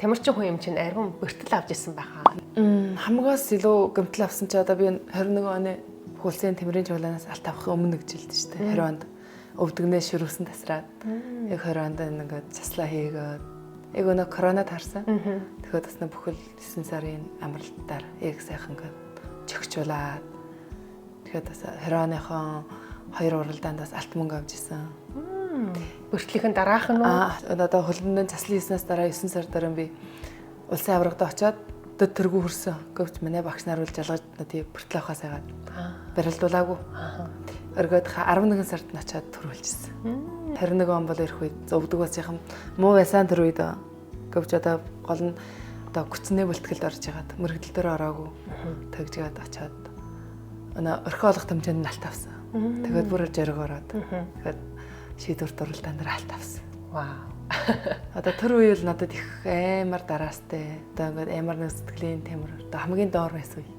Тамирчин хүн юм чинь арвин бэртэл авч исэн байхаа. Хамгаас илүү гэмтэл авсан чи одоо би 21 оны хөлсийн Тэмрийн чуулганаас алт авах өмнө нэг жилд шүү дээ. 20 онд өвдөгнөө ширүүсэн тасраад яг 20 онд ингээд заслаа хийгээд яг өнөө корона таарсан. Тэгэхээр бас нэг бүхэл 9 сарын амралтаар яг сайхан ингээд чөгчүүлээд тэгэхээр бас 20 оныхон хоёр уралдаанд бас алт мөнгө авч исэн. Бэртлийнхэн дараах нь уу? Одоо хөлбөмбөний заслын хийснээс дараа 9 сар дараа би улсын аврагад очиод дөд тэргүү хөрсөн. Говч манай багш нар бол жалгаж тий бэртэл авахаас айгаад барилдуулаагүй. Өргөөд 11 сард нь очиод төрүүлжсэн. 21 он бол ирэх үед өвдөг бас яхан муу байсан тэр үед. Говч одоо гол нь одоо хүчнээ бэлтгэлд орж ягаад мөрөгдөл дээр ороогүй. Тэгжгээд очиод өнөө орхи олох тэмцээнд нь алт авсан. Тэгээд бүр жирэг ороод. Тэгээд шийдвэр дуралдаан дээр алт авсан. Вау. Одоо тэр үе л надад их амар дараастай. Одоо ингээд амар нэг сэтгэлийн тамир. Одоо хамгийн доор байсан үе.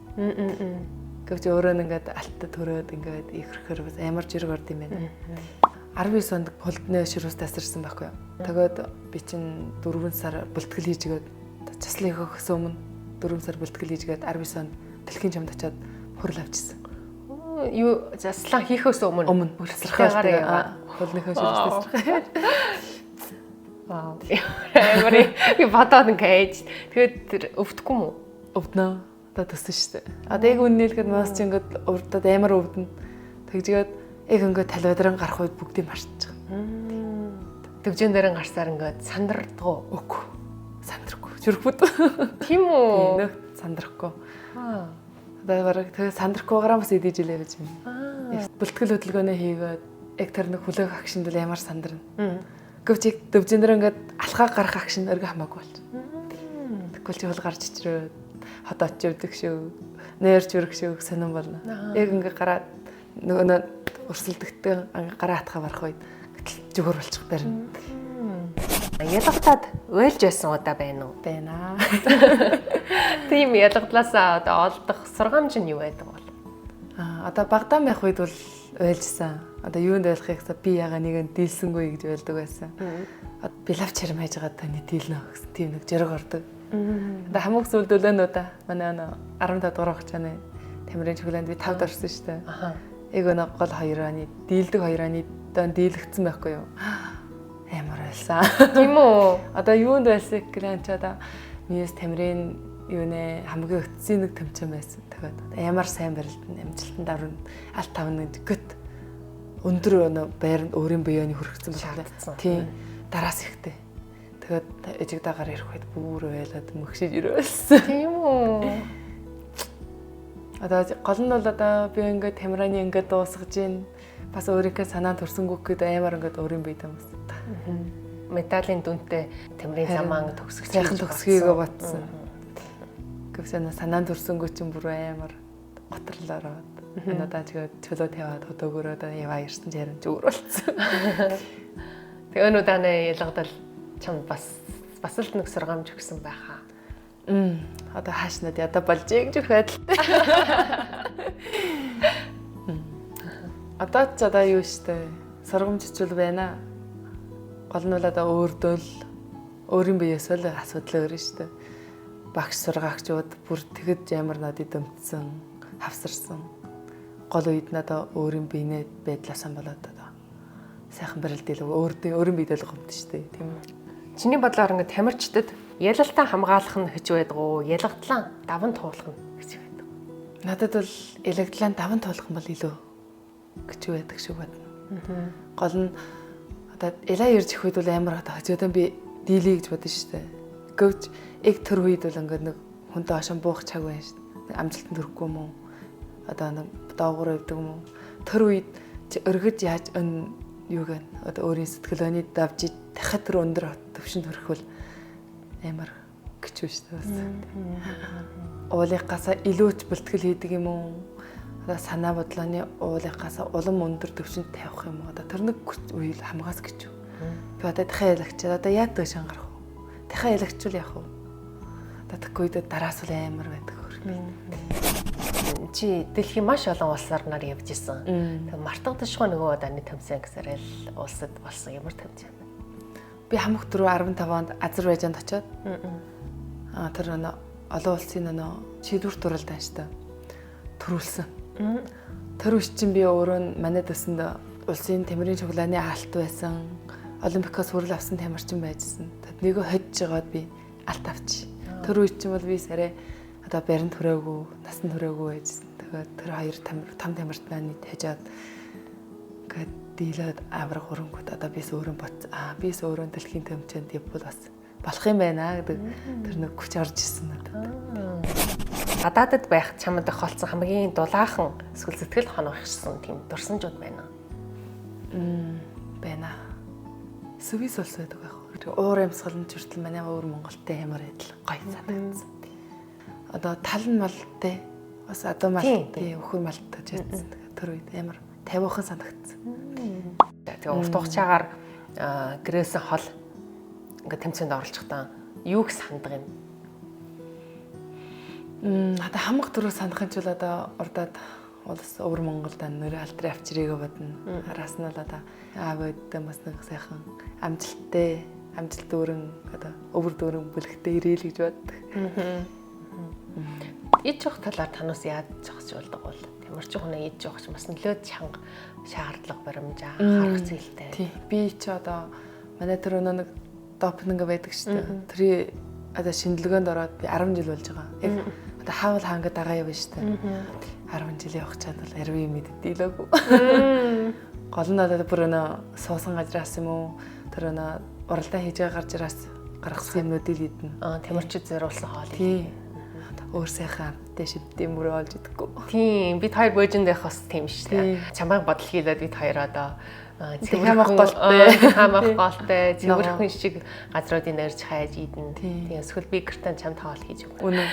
Гэвч өөрөө нь ингээд алттай төрөөд ингээд ихрэхээр бас амар жирэг орд юм байна. 19 онд хөлднөө ширүүс тасарсан байхгүй юу. Тэгээд би чинь 4 сар бэлтгэл хийжгээд заслын хөхс өмнө 4 сар бэлтгэл хийжгээд 19 онд дэлхийн чамд очиад хурал авчихсан. Юу заслаа хийхээс өмнө бэлтгэл яваа. Хөлнөхөө ширүүс тасрах. Вау. Амар би бодоод ингээд тэгээд тэр өвдөхгүй юм уу? Өвднө. Одоо төсөн шүү дээ. Одоо яг үнэ хэлэхэд маас чи ингээд урдад амар өвдөнө. Тэгжгээд яг ингээд талбайдран гарах үед бүгдийг марччих. Төвжин дээр гарсаар ингээд сандардгоо. Үгүй. Сандрахгүй. Зүрхбүд. Тийм үү? Нөх сандрахгүй. Одоо бараг тэгээ сандрахгүйгаараа бас идэж илээ гэж юм. Бэлтгэл хөдөлгөөнөө хийгээд яг тэр нэг хүлээх агшинд л ямар сандрна. Гэвч яг төвжин дээр ингээд алхаа гарах агшинд өргө хамаагүй болж. Тэгвэл чи хөл гарч ичрээд хотооч өвдөх шүү. Нэрч өрөх шүү сонирн болно. Яг ингээд гараад нөгөө өрсөлдөгтэй гараа атгаа барах үед гэтэл зүгээр болчих барина. Ялгатаад уйлж байсан удаа байна уу? Байна. Тийм ялгадлаасаа одоо олдох сургамж нь юу байдаг бол? Одоо багтаан байх үед бол уйлжсан. Одоо юунд ойлгохыг би яга нэгэн дийлсэнгүй гэж ойлдог байсан. Би лавч хэрм хайж байгаа таны дийлнэ гэсэн тийм нэг жирэг ордог. Одоо хамаг сүлд өлөөнөө да. Манай нөө 15 дугаар хугацааны Тамирын чиглэлд би 5-д орсон шүү дээ. Яг өнөө гол хоёрооны дийлдэг хоёрооны дон дийлэгдсэн байхгүй юу? Амар байлсан. Тийм үү? Одоо юунд байлсан гэхэл чи одоо Миэс Тамирын юунэ хамгийн өтсөн нэг тэмцээн байсан. Тэгээд амар сайн барилдан амжилтанд аврна алт тавна гэж гөт өндөр өнөө байранд өөрийн биеэний хүргэсэн байна. Тийм. Дараас ихтэй. Тэгээд ээжиг дагаар ирэх үед бүр байлаад мөгшиж ирвэлсэн. Тийм үү? Одоо гол нь бол одоо би ингээд Тамираны ингээд дуусгаж гин бас өөрийнхөө санаанд төрсөнгүү гээд амар ингээд өөрийн биед юм байна. Медалийн дүнтэй Тамирын замаан төгсгч сайхан төгсгийгөө бодсон. Гэвч санаанд төрсөнгөө чинь бүр амар готрол ороод надад тэгээд чөлөө тавиад хөдөөгөөрөө одоо яваа ирсэн ч ярин зүгээр болцсон. Тэгээ өнөө дааны ялгадал чамд бас л нэг сургамж өгсөн байхаа. Одоо хааш над ядаа болж гэж өгөх байдалтай. Одоо ч одоо юу штэ сургамж хичүүл байна. Гол нь бол одоо өөртөө л өөрийн биеэс л асуудал өөр штэ. Багш сургаагчуд бүр тэгэд ямар надад дэмтсэн, хавсарсан. Гол үед надад өөрийн биенээ байдлаасан болоод одоо сайхан барилд илүү өөрийн биедээ л гомд штэ, тийм үү? Чиний бодлоор ингээд тамирчдад ялалтаа хамгаалах нь гэж байдаг уу? Ялгадлаа даван туулах нь гэж байдаг. Надад бол ялгадлаа даван туулах нь бол илүү гэж байдаг шиг бодно. Гол нь одоо ялаа ирж их үед бол амар одоо хожоодон би дийлээ гэж бодно шүү дээ. Гэвч яг тэр үед бол ингээд нэг хүнтэй хошин буух чаг байна шүү дээ. Амжилтанд хүрэхгүй юм уу? Одоо нэг доогуур явдаг юм уу? Тэр үед чи өргөж яаж өн юу гэн одоо өөрийн сэтгэлөөний давж дахиад тэр өндөр төвшөнд хүрэх бол амар гिचүү шүү дээ бас. Уулынхаасаа илүү ч бэлтгэл хийдэг юм уу? Одоо санаа бодлооны уулынхаасаа улам өндөр төвшөнд тавих юм уу? Одоо тэр нэг үе хамгаас гिचүү. Би одоо дахиад ялагчаад одоо яа дөөш ангарах вэ? Дахиад ялагчвал яах вэ? Одоо тэгэхгүй үед дараас л амар байдаг хөрх. Чи дэлхийн маш олон улсаар нар явж исэн. Тэг мартагдашгүй нөгөө дааны тэмцээн гэсээр л улсад болсон ямар тэмцээн бэ? Би хамаг дөрөв 15 онд Азербайджанд очиод тэр нөө олон улсын нөө шийдвэр туралдаан штэ төрүүлсэн. Тэр үе чинь би өөрөө нь манай төсөнд улсын тамирын цуглааны алт байсан. Олимпикоос хүрэл авсан тамирчин байжсэн. Тэднийг хожиж жагаад би алт авч. Тэр үе чинь бол би сарай одоо барин түрээгүй, насан түрээгүй байжсэн. Тэгээд тэр хоёр том тамирт маань хожоод ингээд дийлээд авраг хөрөнгөд одоо бис өөрөө боц аа бис өөрөө дэлхийн тэмцээнд явбал бас болох юм байна гэдэг тэр нэг хүч орж ирсэн надад. Гадаадд байх чамд тохиолдсон хамгийн дулаахан эсвэл сэтгэл хоногшсон тийм дурсамжууд байна уу? Байна. Свис улс байдаг байх. Уур амьсгал нь хүртэл манай өвөр Монголтой ямар адил гоё санагдсан. Одоо тал нь малтай бас адуу малтай, өхөр малтай гэж ядсан. Тэр үед ямар тавиухан санагдсан. Тэгээ урт хугацаагаар гэрээсэн хол ингээд тэмцээнд оролцохдоо юуг санддаг юм? Одоо хамаг дөрөв санах юм чул одоо урдаад улс өвөр Монголд нэр алдрын авчирыг бодно. Араас нь бол одоо аав өөдөө бас нэг сайхан амжилттай, амжилт дүүрэн одоо өвөр дүүрэн бүлэгтэй ирээл гэж боддог. Ид жоох талаар танаас яаж зогсож болдог бол Тамирчин хүнээ ид жоох ч бас нөлөө чанга шаардлага баримжаа харах зээлтэй. Тий. Би чи одоо манай тэр өнөө нэг допинг байдаг шүү дээ. Тэр одоо шинжилгээнд ороод би 10 жил болж байгаа. Яг одоо хаавал хаанга дагаа явна шүү дээ. 10 жил явах чадвал ариун юм мэддийлээгүй. Гол нь одоо бүр өнөө суусан газраас юм уу тэр өнөө уралдаан хийж байгаа гарч ираас гаргасан юмнуудыг л идэнэ. Тамирчид зориулсан хоол. Тий. Өөр сайхан амттай шивдээ мөрөө олж идэхгүй. Тийм, бид хоёр божинд байх бас тийм шүү дээ. Чамайг бодол хийлээд бид хоёр одоо цэвэрхэн голтой, хамаах голтой, цэвэрхэн шиг газруудын нэрж хайж идэн. Тийм, эсвэл би гэртээ чамд хоол хийж өгнө. Үнэн.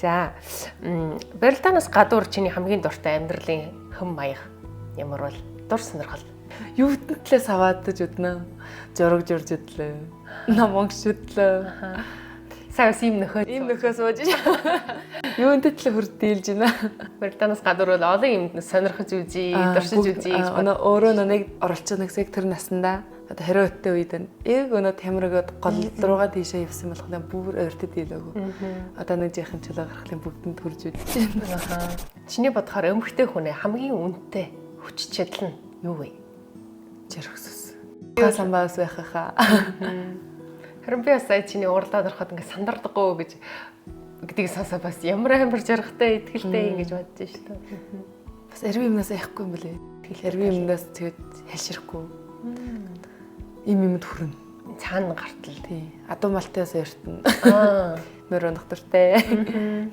За, барилдаанаас гадуур чиний хамгийн дуртай амьдралын хэм маяг ямар бол дур сонирхол? Юутэн талаас аваадаж үднэ. Жураг журж идлээ. Ном уншиж идлээ. Сайн бас ийм нөхөө. Ийм нөхөө сууж. Юунтэй талаа хөр дийлж байна. Барилдаанаас гадуур бол олон юмд сонирхож үзье, дурсаж үзье гэж бодно. Өөрөө нэг оролцоо нэгсэг тэр наснда одоо 20 өттэй үед яг өнөө тамиргод гол руугаа тийшээ явсан болохоор бүр ойртод дийлээгүй. Одоо нэг жихэн чөлөө гарахлын бүгдэнд төрж үзэж байна. Чиний бодохоор өмхтэй хүнээ хамгийн үнэтэй хүч чадал нь юу вэ? Жиргсэс. Самбаас байхаа. Харин би бас сая чиний уралдаад ороход ингээд сандардаггүй гэж гэдгийг сонсоо бас ямар амар жаргатай итгэлтэй ингэж бодож шүү дээ. Бас ариун юмнаас айхгүй юм бэлээ. Тэгэл ариун юмнаас тэгээд хялшихгүй. Им юмд хүрнэ. Цаана гартал. Тий. Адуу малтаас ойртно. Мөр унах дуртай.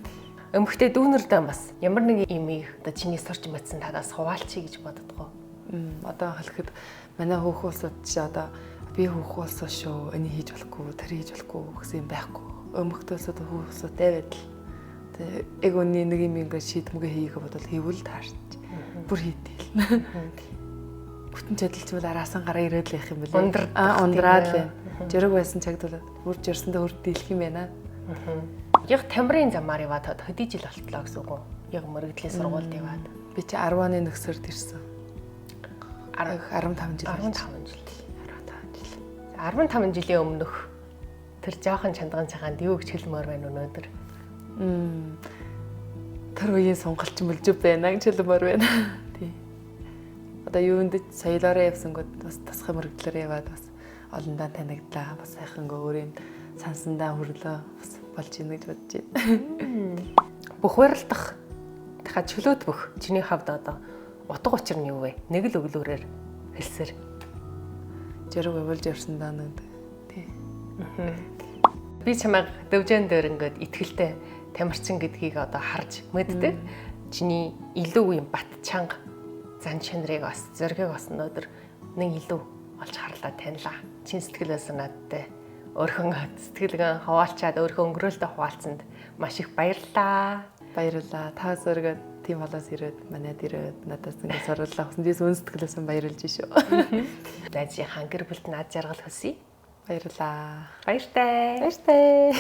Өмхтэй дүүнердээ бас ямар нэг имийг одоо чиний сурч мэдсэн талаас хуваалцъя гэж боддгоо. Одоо хэлэхэд манай хөөх улсууд чи одоо би хөөх улсаа шүү, энийг хийж болохгүй, тэр хийж болохгүй гэсэн юм байхгүй. Өмхтэй улсууд хөөх улсуудтай байдал. Тэгээ яг үнний нэг юм ингээд шийдмэгээ хийгээ бодвол хийвэл таарч. Бүр хийдээл. Бүтэн чадалчвал араасан гараа ирээд л явах юм бэлээ. Ундраад л. Жирэг байсан цагт бол бүр жирсэндээ хөр дийлэх юм байна. Яг тамирын замаар яваад хэдий жил болтлоо гэсэн үг үү? Яг мөрөгдлийн сургуульд яваад. Би чи 10 оны нөхсөрд ирсэн. 15 жил. 15 жил. 15 жилийн өмнөх тэр жоохон чандган цагаанд юу гэж хэлмээр байна өнөөдөр? Тэр үеийн сонголт мөлжөв байна гэж хэлмээр байна. Тий. Одоо юунд соёлоороо явсангууд бас тасгай мөрөгдлөөр яваад бас олондоо танигдлаа. Бас сайхангүй өөрийн сансандаа хүрлээ. Бас болж ийн гэж бодож байна. Бүх барилдах таха чөлөөт бүх чиний хавд одоо утга учир нь юу вэ? Нэг л өглөөрөөр хэлсээр. Жирэг явуулж явсан даа нэг. Тий. Би чамайг дөвжэн дээр ингээд итгэлтэй тамирчин гэдгийг одоо харж мэддэг. Чиний илүү юм бат чанга зан чанарыг бас зоригийг бас өнөөдөр нэг илүү олж харлаа танилаа. Чин сэтгэлээс надтай өөрхөн сэтгэлгэн хуваалцаад өөрхөн өнгөрөөлтөд хуваалцсанд маш их баярлалаа. Баярлалаа. Та зориод тийм болоос ирээд манайд ирээд надаас ингэ сурвалжлаа авсан. Би үн сэтгэлээс нь баярлж шүү. Найзынхаа гэр бүлд над жаргал хүсье. Баярлалаа. Баяртай. Баяртай.